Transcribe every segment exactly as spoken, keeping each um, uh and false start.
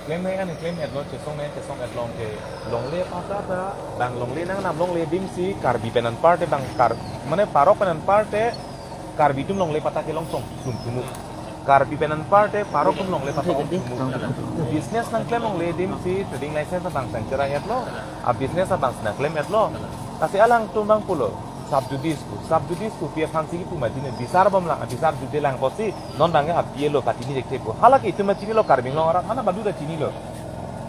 Klem nang an klem-etlo, chesong nang chesong-etlo ke. Longle patta ta, bang longle nangnam longle adim si Karbi pen anparte bang Kar, mane parok pen anparte Karbi atum longle patta kelong tong tum tumu. Karbi pen anparte parok atum longle patta ong tumu. Business nangklem longle adim si trading license abang sang chera-etlo. A business abang si nangklem-etlo. Lasi alangtum bang pulo. Sub judice pu, sub judice pu pi aphan si kipu mati ne bisar bom lang, bisar jude lang pusi non bang ke api elo pati ni jek tepo. Hala ke itum chinilo Karbi Anglong arat, hala badu ta chinilo.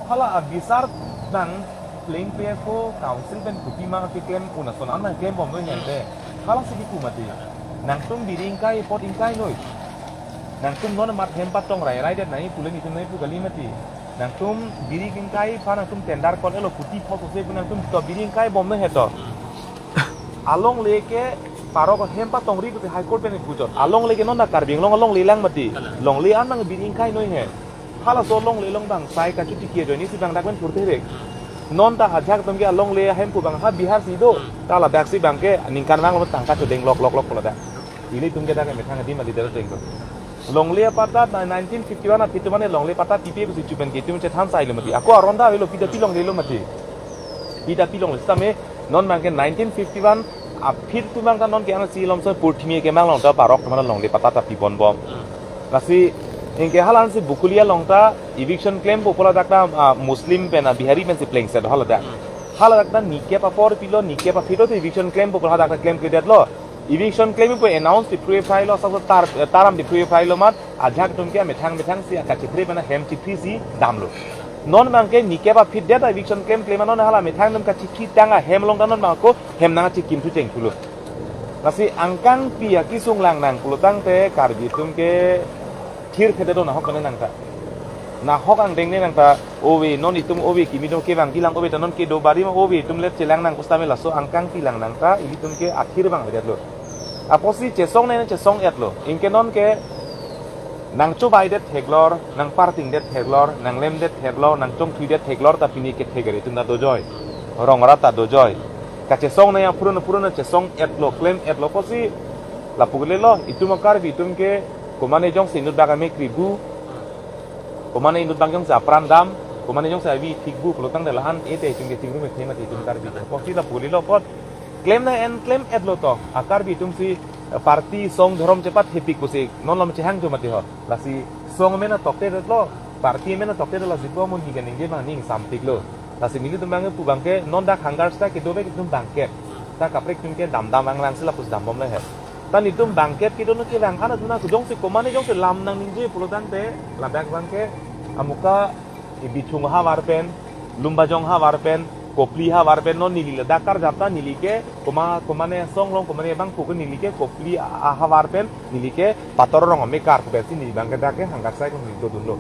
Hala a bisar nang playing pe ko council pen kuti ma keklem una son an nangklem bomlo hente. Hala si kipu mati. Nangtum biri ingkai pot ingkai noi. Nangtum non mat hem patong rai rai det nai pulen itum nai pu kali mati. Nangtum biri ingkai aphan nangtum tender call elo kuti pot ose pu nangtum to biri ingkai bomlo heto. Alongle ke parok hem patong ri kuti High Court pen pujot. Alongle ke non ta Karbi Anglong alongle lang mati. Longle an nang biri ingkai noi he. Halaso longle along bang sai kachuti ke joini si bang dak pen purte rek. Non ta ajahak atum ke alongle ahem pu bang ha Bihar si do. Ta ladak si bang ke ningkan vanglo tangka chodeng lok lok lok pulo dak. Ilitum ke dak ke methang adim ali dero tengko. Longle apatta na nineteen fifty-one aphi atum mane longle patta pipe pusi chupen ke itum chethan sailo mati. Ako aron ta avelo pi ta pi longlelo mati. Pi ta pi longle sitame non bang ke nineteen fifty-one aphi atum bang ta non ke ang si lomso purthimi ke mang long ta parok atum mane longle patta ta pibom bom. Lasi anke hala an si Bokolia along ta eviction klempo pu ladak ta, ah, Muslim pen, ah, Bihari pen si plengset hala dak. Hala dak ta nikep apor pilo, nikep aphi lo ta eviction klempo pu ladak ta klemkledetlo. Eviction klem pu announce ti pru phrailo, asap tar, taram ti pru phrailo mat, ajahak atum ke methang methang si akachithre pen ahem chithre si damlo. Non bang ke nikep aphi det eviction klemkle ma non hala methang atum kachithre tang ahem along ta non bang ko hem nangchikim thu chengthulo. Lasi angkangpi akesung lang nang pulo tangte Karbi atum ke thirkhe det do nahok mane nang ta. Nahok angdeng ne nang ta ove non itum ove kimi do kevang kilang ove ta non kedo bari ma ove itum let chelang nang pusitame laso angkangpi lang nang ta ilitum ke athir bang avedetlo. Apotsi chesong nang chesong-etlo. Anke non ke nangchobaidet theklor, nangpartingdet theklor, nanglemdet theklor, nangchongthuidet theklor ta pini kethek ari atum ta dojoi. Rong rat ta dojoi. Kachesong nang aphrang aphrang chesong-etlo, klem-etlo pusi lapu ke lelo, itum a Karbi atum ke komane jongsi inut bak amekri bu, komane inut bak jongsi apran dam, komane jongsi avi thik bu, pulo tangte la-an ete itum ke thik ru me thema itum Karbi. Pusi lapu ke lelo apot klem nang an klem-etlo to, a Karbi atum si, eh, party song dhorom chepathepik pusi non lom chehang jo mati ho. Lasi song amen atokte detlo, party amen atokte detlo, jipo amonit ke ningje bang ning samtiklo. Lasi nelitum bang ke pu bang ke non dak hunger strike kedo bek itum bangkep. Ta kaprek atum ke damdam vangvang si lapusi dambomlo he. Ta nelitum bangkep kedo no kevang an atum na jongsi komane jongsi lam nang ningje pulo tangte ladak bang ke amuka Ibithung havar pen, Lumbajong havar pen, Kopili havar pen non neli ladak karjap ta neli ke koma, komane song along komane bangphu ke neli ke Kopili a, a havar pen neli ke Pator Rong amekar pu pensi neli bang ke dak ke hunger strike neli dodunlo.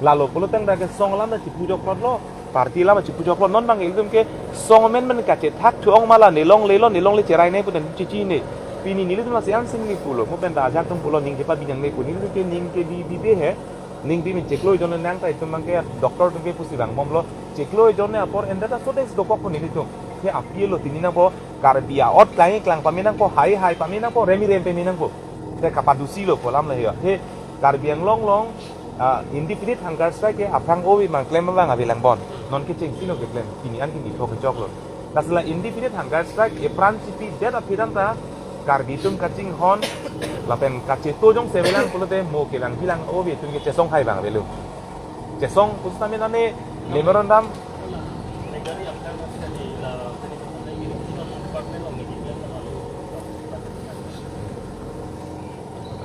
Lalo pulo tang dak ke song alam ta chipu joklotlo, party alam ta chipu joklot, non bang ilitum ke song amen men kachethak thu-ong ma la nelonglelo, nelongle cherai nang pu ta chichi ne. Pini nelitum lasi an sing ne pulo, mo pen ta ajahak atum pulo ning kepabi nangne pu nelitum ke ning kebi bibe he. Ning bi min chiklo ejon nang ta itum bang ke doctor atum ke pusi vangbomlo. Chiklo ejon ne apor enda ta sodes dokok ko nelitum. Ke api elo tini nangpo Karbi a-ot klang klang pame nangpo, hai hai pame nangpo, remi rem pame nangpo. Te kapadusilo pu alam le ya. He Karbi Anglong along, ah, indefinite hunger strike ke aphrang ove ma klem abang ave lang bon. Non ke chengsi no keklem. Pini an ke nithok kechoklo. Lasi la indefinite hunger strike epran chipidet aphi tangta Karbi atum kachinghon lapen kacheto jongsi avelang pulote mo kelang bilang ove atum ke chesong hai bang avelo. Chesong pusitame nane memorandum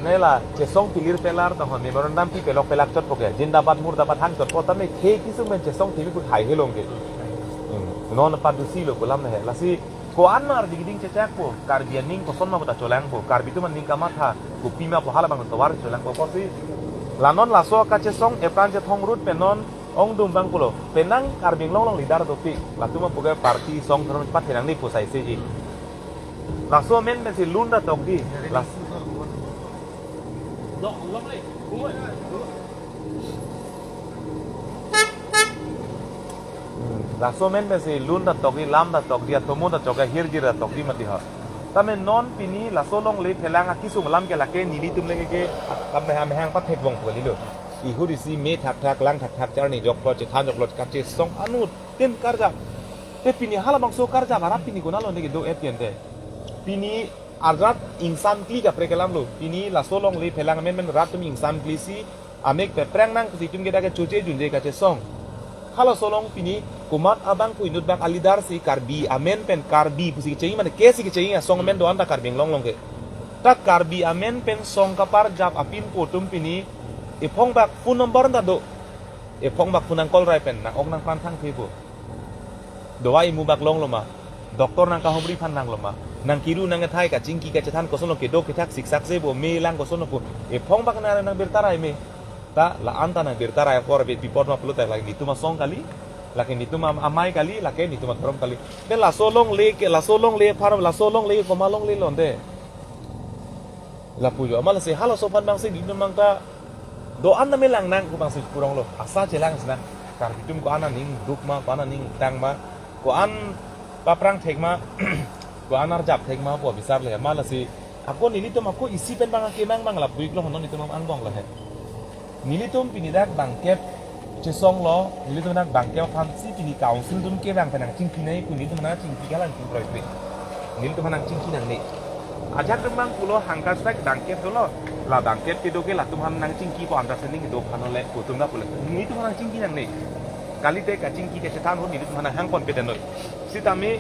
ne la chesong pilir pelar ta hon memorandum pi pelok pelak chotpo ke. Jindabad murdabad hang chotpo tame khei kesung pen chesong thimi pu hai helong ke. Hmm. Non padusilo pu alam he. Lasi ko-an mar dingding chechakpo. Karbi aning koson ma pu ta cholangpo. Karbi atum aning kamatha. Kopi ma pu hala bang tovar cholangpo. Pusi la non laso kachesong epran chethong rut pen non ongdung bang pulo. Penang Karbi Anglong along leader dopik. Latum apu ke party song dhorom pathenang ni pu sai se ji. Laso amen pensi lun ta tokdi. Las- Hmm, laso amen pensi lun ta tokdi, lam ta tokdi, atomo ta tokdi, hirjir ta tokdi mati ho. Tame non pini laso longle phelang akesung alam ke lake nelitum lake ke, ah, mehang mehang pathek bong pu kalilo. Ihur isi me thakthak, lang thakthak, charni joklo, chethan joklo, kachesong anut tin karjap. Te pini halabangso karjap arap pini konatlo neke do-et yen te. Pini arjap ingsamkli kaprek alamlo. Pini laso longle phelang amen pen rat atum ingsamkli si amek peprang nang pusi itum ke dak ke choche junje kachesong. Halaso along pini komat abang pu inut bak a-leader si Karbi amen pen Karbi pusi kecheng mane ke si kecheng asong amen do-an ta Karbi Anglong along ke. Ta Karbi amen pen song kaparjap apinpo atum pini ephong bak phone number ta do. Ephong bak phone nang call rai pen nang ok nang pran thang thepo. Dawai imu bak longlo ma. Doctor nang kahumri aphan nanglo ma. Nang kiru nang ethai kachingki kachethan kosonlo kedo kethak siksak se bo me lang kosonlo pu. Ephong bak nang nang birta rai me. Ta la-an ta nang birta rai apor be pipot ma pulo ta lake netum asong kali. Lake netum am-, amei kali, lake netum adhorom kali. Te laso longle ke, laso longle apar, laso longle komat longle londe. Lapu jo. Amat lasi halaso aphan bang si netum bang ta do-an tame lang nang ko bang si kuranglo. Asa chelang sinang. Karbi atum ko-an aning duk ma, ko-an aning tang ma, ko-an paprang thek ma, ko-an arjap thek ma pu bisar le. Amat lasi ako nelitum ako isi pen bang akemang bang lapu-iklo, hono nelitum angbong lo he. Nelitum pini dak bangkep chesonglo, nelitum dak bangkep aphan si pini council atum ke bang pen nangchingki nai pu nelitum nangchingki kalang pu kroikre. Nelitum nangchingki nangne. Ajak atum bang pulo hangkas tak bangkep dolo. La bangkep kedo ke latum aphan nangchingkipo, understanding do aphan ole pu atum dak pulo. Nelitum nangchingki nangne. Kalite kachingki kachethan ho nelitum hang ponpe denoi. Sitame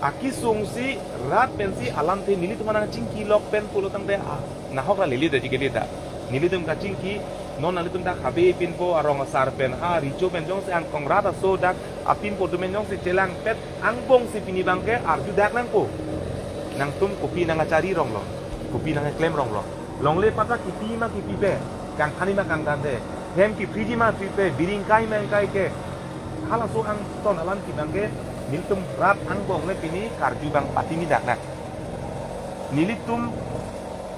akesung si rat pensi alamthe nelitum nangchingkilok pen pulo tangte, ah, nahok la lele da jikele da. Nelitum kachingki, non nelitum dak Habe pinpo arong asar pen, ha, Richo pen jongsi angkong rat aso dak apinpo atum pen jongsi chelangpet angbong si pini bang ke arju dak nangpo. Nangtum kopi nang achari ronglo, kopi nang eklem ronglo. Longle patta kipi ma kipipe, kangthani ma kangthante, hem kiphriji ma phripe, biring kai ma ingkai ke. Halaso angton alam ke bang ke, nelitum rat angbong le pini karju bang patimi dak nang. Nelitum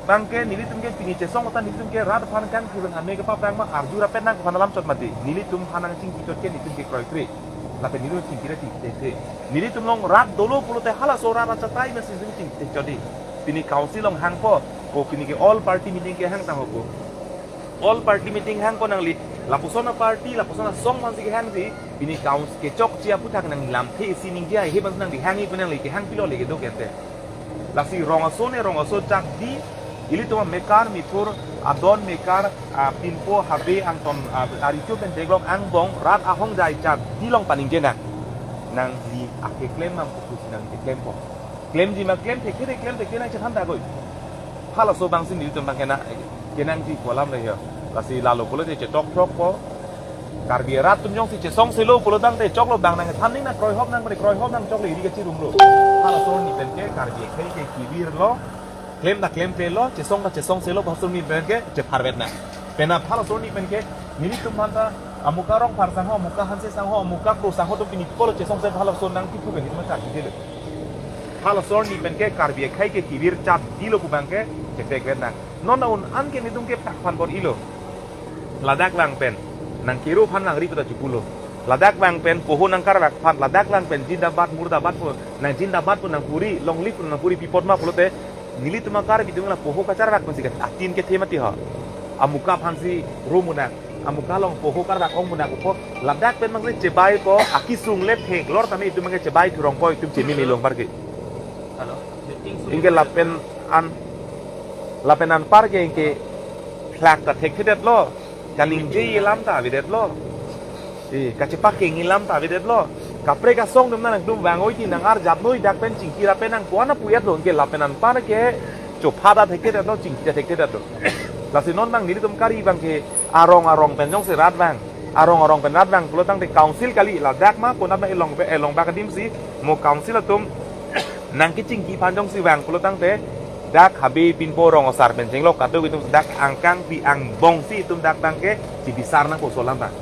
bang ke, nelitum ke pini chesong ota nelitum ke rat aphan kangthir bang ame kepaprang ma arju rapet nang aphan alam chot mati. Nelitum aphan nangchingki chot ke nelitum ke kroikre. Lapen nelitum chingki ra chingki te. Nelitum along rat dolo pulote halaso rat achatai ma si nelitum chingki chot di. Pini council along hangpo, ko pini ke all party meeting kehang tang ho ko. All party meeting hangpo nangli, lapuson aparty, lapuson asong aphan si kehang si, pini council kechokche aphuthak nangli lamthe isi ningje haihe aphan si nangli hangji pu nangli kehang pilo le kedo kente. Lasi rong aso ne rong aso chak di, ilitum amekar mithur, adon mekar, apinpo Habe angton, a, a-Richo pen theklong angbong, rat ahongjai chak di along paningje nang. Nangli akeklem nang pusi nangkeklempo. Klemji ma klem thekthe, klem thekthe nang chethan ta goi. Halaso bang si nelitum bang kena, kenangji pu alam le yo. Lasi lalo pulote chetok throkpo. Karbi arat atum jongsi chesong selo pulo tangte choklo bang nangthan ning na kroihop nang bre kroihop nang choklo iri kachirumlo. Halaso arni pen ke Karbi akhei ke kevirlo. Klem ta klemklelo, chesong ta chesong selo, halaso arni pen ke chepharvet nang. Penap halaso arni pen ke nelitum aphan ta amuka Rongphar sangho, amuka Hanse sangho, amuka Kro sangho atum pini pulo chesong se halaso nangkipu pen nelitum ta kidelo. Halaso arni pen ke Karbi akhei ke kevir chap dilo pu bang ke chetekvet nang. Non un-an ke nelitum ke phak aphan bor-ilo. Ladak vang pen nangkero aphan langri pu ta chipulo. Ladak vang pen poho nangkarvak aphan, ladak vang pen zindabad murdabad pu, nang zindabad pu nangpuri, long live pu nangpuri pi apot ma pulote nelitum a-Karbi atum la poho kacharvak pensi kat atin kethe mati ho. Amuka aphan si ro munak, amuka along poho karvak ong munak upo, ladak pen mang si chebaipo, akesung le theklor tame itum mang ke chebai thurongpo, itum chemi milong parke. Hello. Ingke lapen an, lapen anpar ke ingke phlak ta thekthedetlo, kaningje alam ta avedetlo. Eh, kachepakeng alam ta avedetlo. Kaprek asong atum nangtum vang-oi ti nang-arjap noi dak pen chingkira pen nang puan apuyat lo, ingke lapen anpar ke chopha ta thekthedetlo, chingkira thekthedetlo. Lasi non bang nelitum kari bang ke arong arong pen jongsi rat vang, arong arong pen rat vang pulo tangte council kali, ladak ma konat ma elong pe, elong bak adim si mo council atum nangkechingki aphan jongsi vang pulo tangte dak Habe pinpo rong asar pen chenglok kadokave atum dak angkang pi angbong si itum dak bang ke chibisar nangpo laso alam bang.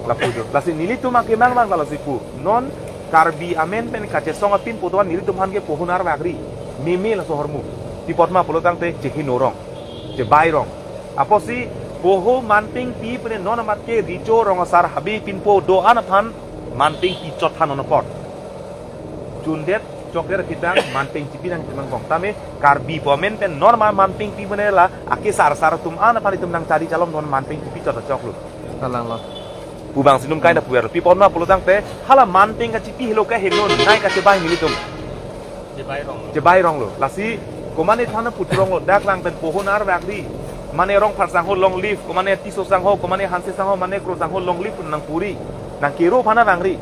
Lapu jo. Lasi nelitum akemang bang lasi pu. Non Karbi amen pen kachesong apinpo doan nelitum aphan ke poho narvakri. Meme laso ahormu. Pi apot ma pulo tangte cheheno rong, chebai rong. Apotsi poho manpeng pi pene non amat ke Richo rong asar Habe pinpo doan aphan manpeng pi chot than non apot. Chundet Chokre kita manpeng chipi nangtum angbong. Tame Karbi pu amen pen non ma manpeng pi mene la ake sar sar atum an aphan itum nangchari chalom non manpeng chipi chot choklo. Kalang lo. Pu bang si num kaina puver. Pi pon ma pulo tangte hala manpeng kachipi helo kaheno nai kachebai nelitum. Chebai rong lo. Chebai rong lo. Lasi komane thana putu rong lo dak lang pen pohon arvak ri. Mane Rongphar sangho long live, komane Tisso sangho, komane Hanse sangho, mane Kro sangho long live nangpuri. Nangkero aphan vangri.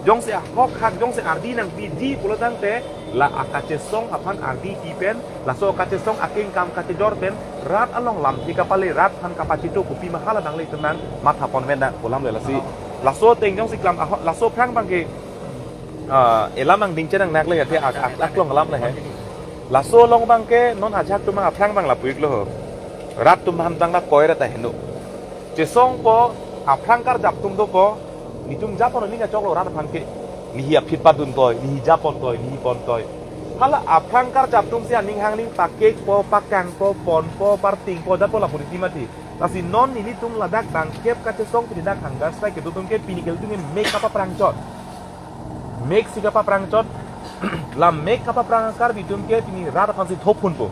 Jongsi ahok hak, jongsi ardi nangpiji pulo tangte la akachesong aphan ardi pi pen, laso akachesong akengkam kachejor pen, rat along lamthe kapale, rat aphan kapachito kopi ma hala nanglitum nangmatha pon ven nang pu alam le lasi. Laso ateng jongsi klam ahok, laso aphrang abangke, ah, elam angding chenang nak le ya the ak, ak, aklong alam le he. Laso along abangke non ajahak atum aphrang abang lapu-iklo ho. Rat atum aphan abang na koi rat aheno. Chesongpo, aphrang karjap atum dopo, netum japon aning kachoklo rat aphan ke. Nehi aphi padun toi, nehi japon toi, nehi pon toi. Hala aphrang karjap atum si aning hangning pakekpo, pakangpo, ponpo, partingpo, japon lapu riti mati. Lasi non nelitum ladak bangkep kachesong pini dak hunger strike kedo atum ke pini kelitum ke mek kapaprang chot. Mek si kapaprang chot. La mek kapaprang Karbi atum ke pini rat aphan si thopun po.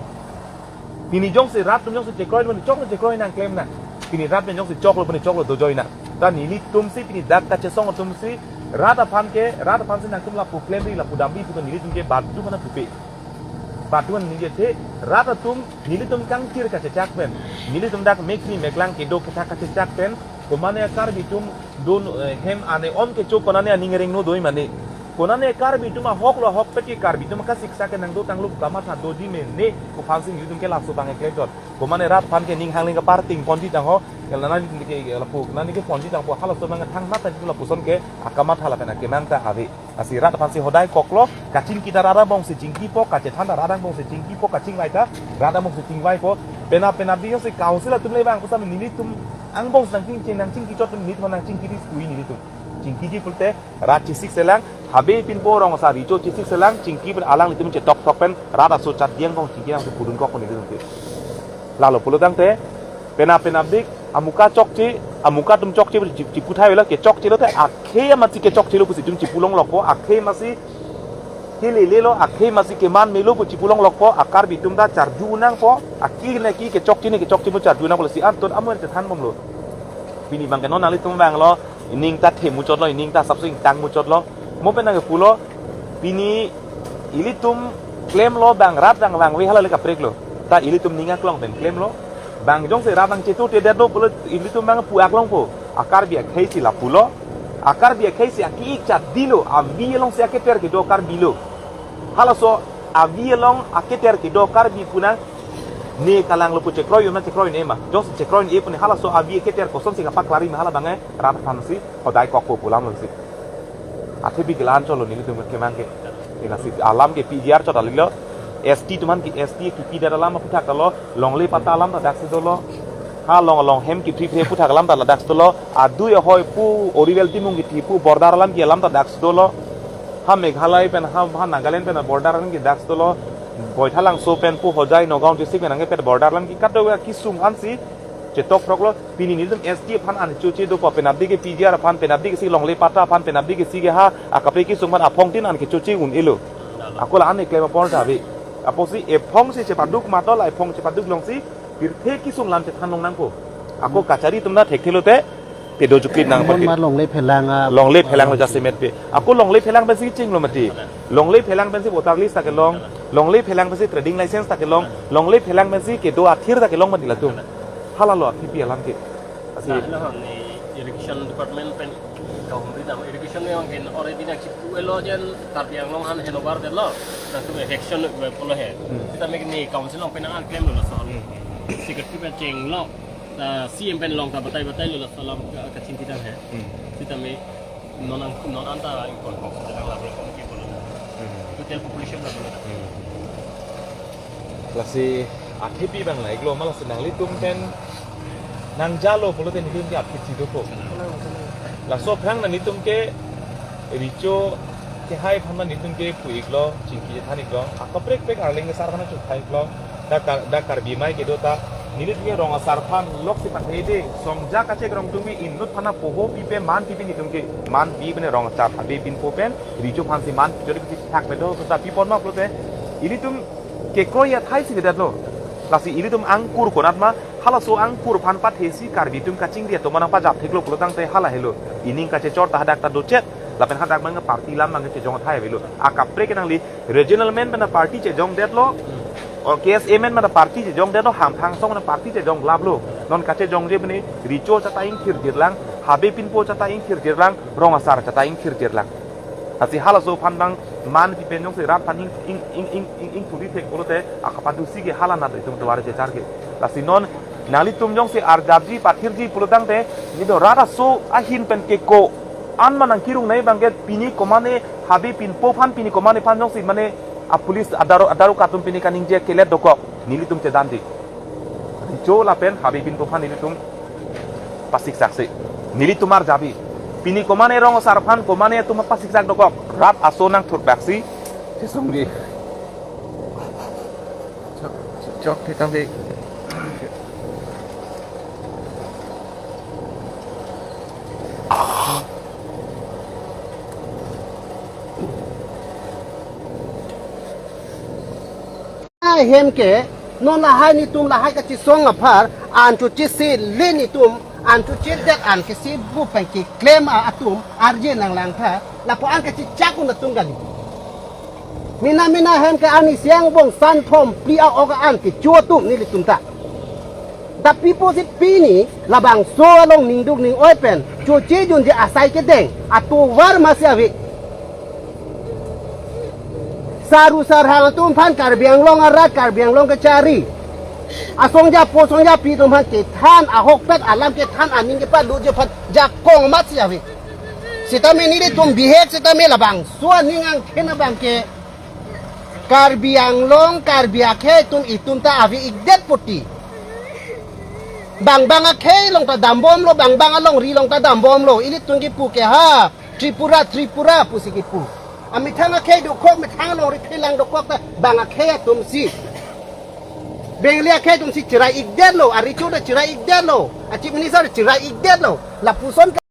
Pini jongsi rat atum jongsi chekroi, pini choklo chekroi nang klem nang. Pini rat atum jongsi choklo, pini choklo dojoi nang. Ta nelitum si pini dak kachesong atum si rat aphan ke, rat aphan si nangtum lapu klemri, lapu damri puto nelitum ke badu mana pupe. Badu mana ningje the, rat atum nelitum kangkir kachechak pen. Nelitum dak mekri meklang kedo kethak kachechak pen. Komane Karbi atum don, eh, hem ane om kecho konane aning rengno doi mane. Konane Karbi atum ahok lo ahokpet ke Karbi atum kasiksa ke nangdo tanglo kamatha doji mene kophan si nelitum ke laso abang eklem chot. Komane rat aphan ke ning hangning kaparting ponji tangho. Ke nana ke lapu, nani ke ponji tangpo halaso abang thang mata lapuson ke akamatha lapen akemang ta ave. Lasi rat aphan si hodai koklo, kachingki ta rat angbong si chingkipo, kachethan ta rat angbong si chingkipo, kachingvai ta rat angbong si chingvaipo, penap penapdik jongsi council atum le bang pusam nelitum angbong si nangchingcheng nangchingki chot nelitum nangchingki riskui nelitum. Chingkiji pulote rat chesik selang, habe pinpo rong asar richo chesik selang, chingki pen alanglitum chetok tok pen, rat aso chat diang kong chingki nangtum pudun kok nelitum ke. Lalo pulo tangte, penap penapdik, amuka chokche, amuka atum chokche, chi-, chiputhai vela ke chokche lote, akhei amatsi ke chokche lo pusi itum chipulong lokpo, akhei amatsi kelele lo, akhei amatsi keman melo pu chipulong lokpo, a Karbi atum ta charju nangpo, aki ne ki ke chokche ne ke chokche pu charju nangpo lasi anton amun chethan bomlo. Pini abang ke non nanglitum vanglo, ining ta the muchotlo, ining ta sapsing tang muchotlo. Mo pen nangkepulo, pini ilitum klemlo bang rat rang vangve hala le kaprek lo. Ta ilitum ning aklong pen klemlo. Bang jongsi rat nangchetu te det lo pulo ilitum bang pu aklong po. A Karbi akhei si lapulo. A Karbi akhei si aki ik chat dilo. Avi along si aketer kedo Karbi lo. Halaso avi along aketer kedo Karbi pu nang ne kalang lo pu chekroi un ma chekroi un-e ma. Jongsi chekroi un-e pu ne halaso avi aketer kosonsi kapaklari ma hala abang e rat aphan si hodai kokpo pu alam lo si. Athepi ke la-an chotlo nelitum kemang ke. Ina si alam ke P G R chot alilo. S T atum aphan ke S T kipi det alam aphuthak ta lo, longle patta alam ta daksi dolo. Ha long long hem kithi phe aphuthak alam ta la daksi dolo. Adui ahoi pu Oriwel Timung kithi pu border alam ke alam ta daksi dolo. Ha Meghalaya pen ha, ha Nagaland pen border alam ke daksi dolo. Baithalangso pen pu Hojai Nagaon district pen angke pet border alam ke kadokave kesung ansi chetok throklo. Pini nelitum S T aphan an choche dopo, penapdik ke P G R aphan, penapdik ke si longle patta aphan, penapdik ke si ke ha akaprek kesung aphan aphongtin an ke choche un-elo. Ako la-an eklem apor ta ave. Apotsi ephong si chepaduk matol, ephong chepaduk longsi pirthe kesung lam chethan long nangpo. Ako kachari atum na thekthe lote pedo jukit nang Mon pati. Mar longle phelang a. Longle phelang lo jasemet pe. Ako longle phelang pensi chinglo mati. Longle phelang pensi voter list ta kelong. Longle phelang pensi trading license ta kelong. Longle phelang pensi kedo athir ta kelong mati latum. Halalo athepi alam ke. Asi. Nah, nah, ni irrigation department pen kahumri dam irrigation ni angkin already nangchipu-elo jen Karbi Anglong aphan handover detlo. Nangtum eviction pulo he. Hmm. Sitame ni council along pen nang klemlo laso. Hmm. Secretary pen chenglo. Ta C M pen long ta batai batai lo laso alam ka, kachingki dam he. Hmm. Sitame non ang, non anta ingkon kok sedang labre kok ke pulo. Hmm. Total population labre. Hmm. Lasi athepi abang la-iklo ma lasi nanglitum pen nangjalo pulote nelitum ke aphi si dopo. Laso aphrang nelitum ke richo kehai aphan nelitum ke pu-iklo, chingki than-iklo. Akaprek prek Arleng asar aphan chukthai-iklo. Dak Kar-, dak Karbi amei kedo ta Nelitum ke rong asar aphan loksi pathede, songja kachek rong tumi inut aphan poho pipe man pipe nelitum ke man pi pene rong asar Habe Pinpo pen Richo aphansi man pi jodi kisi thak pedo seta pipon ma pulote ilitum kekroi athai si vedet lo. Lasi ilitum angkur konat ma, halaso angkur aphan pathesi Karbi atum kachingri atum nangpajap theklo pulo tangte hala helo. Ining kachechor ta hadak ta dochet, lapen hadak mang party lam mang kechejong athai avelo. Akaprek nangli regional men pen party chejongdetlo, or K S A men pen party chejongdetlo, Hamphang asong pen party chejong laplo. Non kachejongje pene Richo chata ingthir jirlang, Habe Pinpo chata ingthir jirlang, rong asar chata ingthir jirlang. Lasi halaso aphan bang man pipen jongsi rat aphan ing ing ing ing ing ing thuri thek pulote akapadusi ke hala nat itum tuar chechar ke. Lasi non nanglitum jongsi arjapji pathirji pulo tangte, nelitum rat aso ahin pen keko an ma nangkirung nei bangke pini komane Habe Pinpo aphan pini komane aphan jongsi mane a police adaru adaru katum pini kaningje kelet dokok nelitum chedanji. Richo lapen Habe Pinpo aphan nelitum pasiksaksi. Nelitum arjapji. Pini komane rong asar aphan komane atum pasiksak dokok. Rat aso nangthurpaksi. Chesongji. Chok, chok, chok, chok, chok. Ahem ke, non lahai nelitum lahai kachesong apar, an chechesi le nelitum, an chechedet an kesi bu pen keklem a atum, arje nanglang tha, lapu an kachechak un atum kali. Mina mina hem ke ani siang bong san thom phli a-ok an kecho atum nelitum ta. Tapi pusi pini labangso along ningduk ning-oi pen choche junje asai kedeng atovar masi ave. Saru sarhang atum aphan Karbi Anglong arat Karbi Anglong kachari. Asongja po songja pi atum aphan kethan ahokpet alam kethan aning kepalutji aphan jakong masi ave. Sitame nelitum bihek sitame labangso aning angkhen abang ke Karbi Anglong, Karbi akhei atum itum ta ave-ikdet puti. Bang bang akhei along ta dambomlo, bang bang alongri along ta dambomlo. Ilitum kipu ke ha, Tripura, Tripura pusi kipu. Amethang akhei dokok, methang alongri phelang dokok ta bang akhei atum si. Bengali akhei atum si cherai-ikdetlo, a Richo ta cherai-ikdetlo, a Chief Minister cherai-ikdetlo. Lapuson